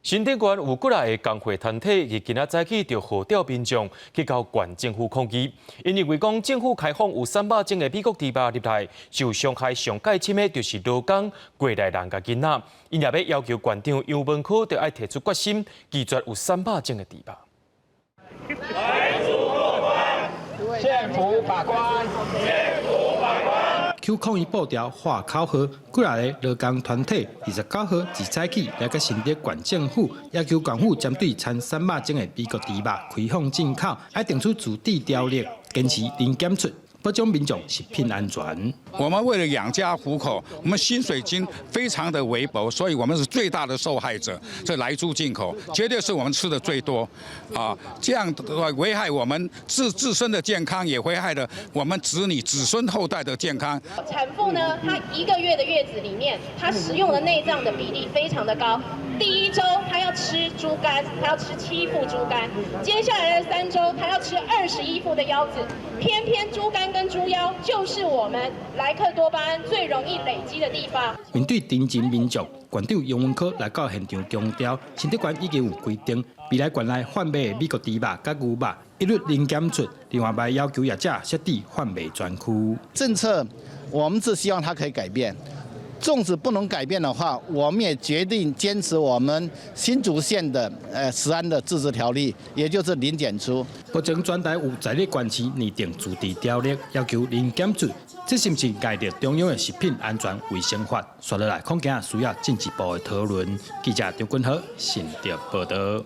新竹縣有幾若个工會團體，佇今仔早起就號召民眾去到縣政府抗議。𪜶認為講政府開放有瘦肉精的美國豬肉入來，受傷害上蓋深的就是勞工、過來人佮囡仔。𪜶也欲要求縣長楊文科，著愛提出決心，拒絕有瘦肉精的豬肉。萊豬過關，縣府把關，縣府把關。求抗議布條喊口號，幾若个勞工團體29號自早起來到新竹縣政府，要求縣府針對摻瘦肉精的美國豬肉開放進口，愛定出自治條例，堅持零檢出，保障民眾食品安全。我們為了養家糊口，我們薪水金非常的微薄，所以我們是最大的受害者。這萊豬進口絕對是我們吃的最多，啊，這樣的話危害我們自身的健康，也危害了我們子女子孫後代的健康。產婦呢，她一個月的月子裡面，她食用的內臟的比例非常的高。第一週她要吃豬肝，她要吃7副豬肝，接下來的3週她要吃21副的腰子。偏偏豬肝跟豬腰就是我們萊克多巴胺最容易累積的地方。面對陳情民眾，縣長楊文科來到現場強調，新竹縣已經有規定，未來縣內販賣的美國豬肉佮牛肉一律零檢出，另外嘛要求業者設置販賣專區。政策我們是希望它可以改變，縱使不能改變的話，我們也決定堅持我們新竹縣的食安的自治條例，也就是零檢出。目前全台有十个縣市擬定自治條例，要求零檢出，這是毋是礙著中央的食品安全衛生法？紲落來恐驚需要進一步的討論。記者張君豪新竹報導。